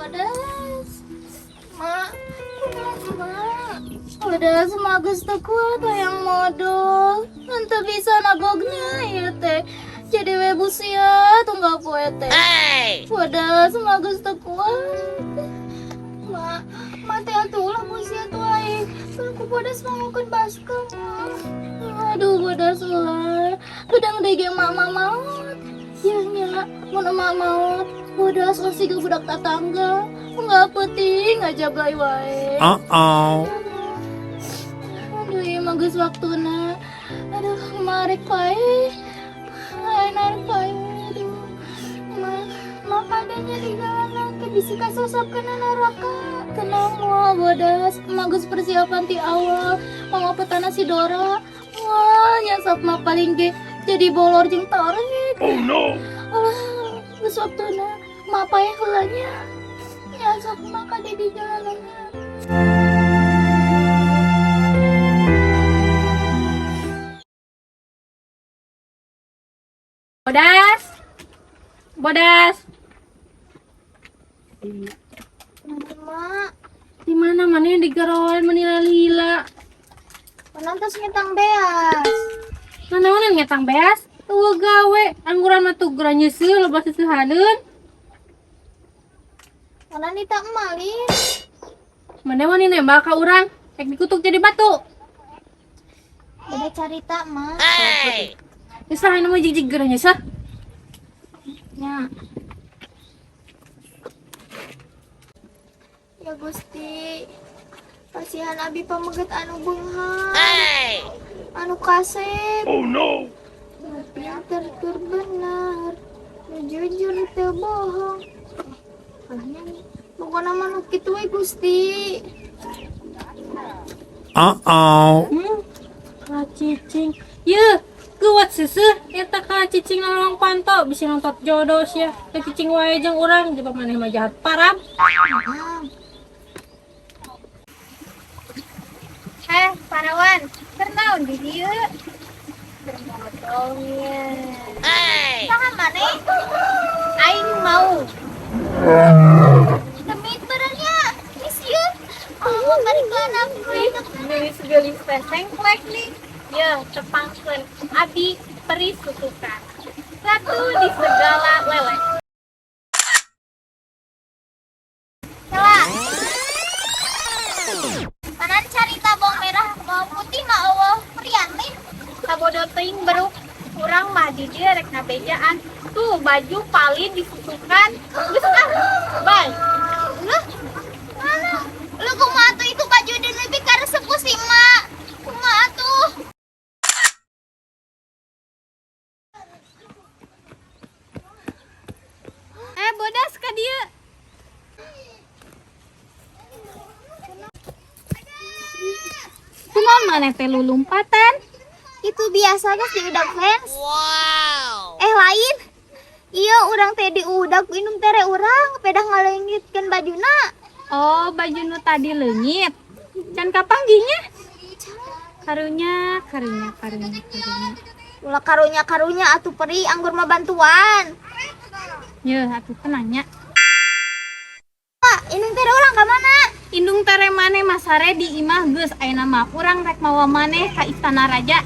Bodas. Mak, mak. Bodas mah geus teu kuat hayang modol. Henteu bisa nagogna ieu teh. Jadi we busia tunggal poe teh. Bodas mah geus teu kuat. Mak, mak teh atuh ulah busia tuh aing. Ku bodas mangokeun baskom, mak. Aduh, bodas ulah. Bedang deui ge mama maot. Ya nya, mun emak maot, bodas masih ke budak tetangga. Enggak penting ngajablay wae. Uh-oh. Aduh, ieu mah geus waktuna. Aduh, marek paeh. Ayeuna paeh. Aduh. Ma, ma kadanya di jalanan ke bisi kasosok kena neraka. Tenang moal bodas, mah geus persiapan ti awal. Mau petana si Dora. Wah, nyasap mah paling ge jadi bolor jeung tarik. Oh no. Alah, geus waktuna. Ma paeh heula nya. Nyasap mah kade di jalanannya. Bodas. Bodas. Mak, Di mana mana yang digeroan menila lila. mana tos ngetang beas. Mana mana ngetang beas? Eueuh gawe, angguran mah tuh nyeuseuh loba seusehaneun. Mana nita emalin. Mana wani nembak ka urang? Rek dikutuk jadi batu. Beda carita, mak. Geus lah mah jig-jig geura nyeuseuh. Nya. Ya Gusti, kasihan abi pameget anu beunghar. Anu kasep. Oh no. Nu pinter tur bener. Nu jujur teu bohong. Kalahnya nih. Pokokna mah nu kitu we Gusti. Uh-oh. Kacicing. Yeuh, kuat seuseuh eta kacicing nolong panto bisi nontot jodoh sia. Kacicing wae jeung urang jeung maneh mah jahat parab. Eh, parawan, keur naon di dieu? Bermodolnya. Saha maneh? Aing mau. Demit benernya. Misiun. Oh, bari kelana Geulis-geulis teh sengklek nih. Ya, tepangkeun abi peri susukan. Ratu di segala leleh. Kela. Mana carita bawang merah bawang putih mah eueuh perian nih. Sabodo teuing beruk. Urang mah di dieu rek ngabejaan. Tuh baju palin disusukan. Geus ah. Bye. Loh, mana? Lu kumaha tuh itu baju di lebih karesep ku si emak. Kumaha tuh? Eh, bodas ka dieu. Kumaha maneh teh lulumpatan? Itu biasa guys diudak fans. Wow. Eh lain. Iya urang teh diudak indung tere urang pedah ngaleungitkeun bajuna. Oh, baju nu tadi leungit. Can kapanggihnya? Karunya, karunya, karunya, karunya. Ulah karunya karunya atuh peri anggur mah bantuan. Yeuh, atuh tenangnya. Pak, indung tere urang ka mana? Indung tere maneh masare di imah geus ayeuna mah urang rek mawa maneh ka istana raja.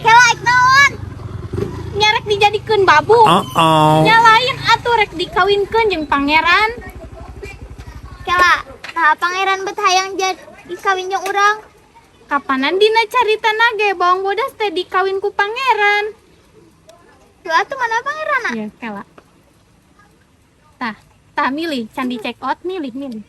Kela ek naon? Nya rek dijadikeun babu. Uh-oh. Nya lain atuh rek dikawinkeun jeung pangeran. Kela, nah pangeran bet hayang jadi kawin jeung urang. Kapanan dina caritana ge bawang bodas teh dikawin ku pangeran. Tuh atuh mana pangeran? Iya, kela. Tah, tah milih, can di check out milih, milih.